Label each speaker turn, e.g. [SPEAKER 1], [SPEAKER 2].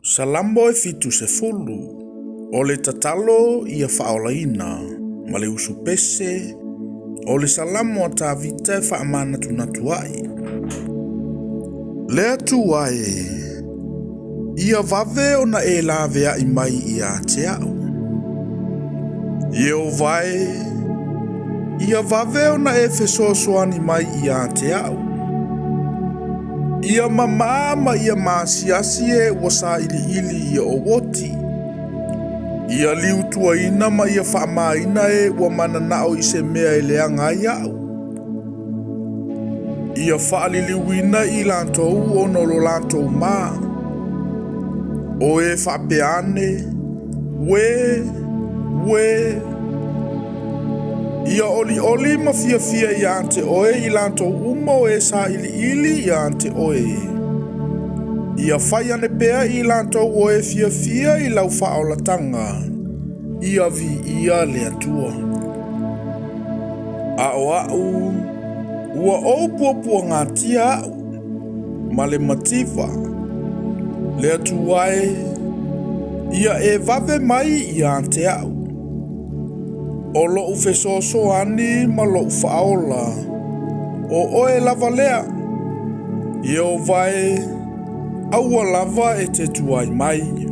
[SPEAKER 1] Salamo e 70, o le tatalo ia faaolaina ma le usupese, o le Salamo a Tavita e faamanatunatu ai. Le Atua e, ia vave ona e laveai mai ia te au. Ieova e, ia vave ona e fesoasoani mai ia te au. Ia mamā ma ia masiasi e ua sailiili ia ou oti. Ia liutuaina ma ia faamaina e ua mananao i se mea e leaga ai au. Ia faaliliuina i latou ona o lo latou ma. O e faapea ane, Uē, uē. Ia olioli ma fiafia ia te oe i latou uma o e sailiili ia te oe. Ia fai ane pea i latou o e fiafia i lau faaolataga. Ia viia le Atua. A o au, ua ou puapuagatia au, ma le mativa. Le Atua e, ia e vave mai ia te au. O lou fesoasoani ma lou faaola, o oe lava lea. Ieova e, aua lava e te tuai mai.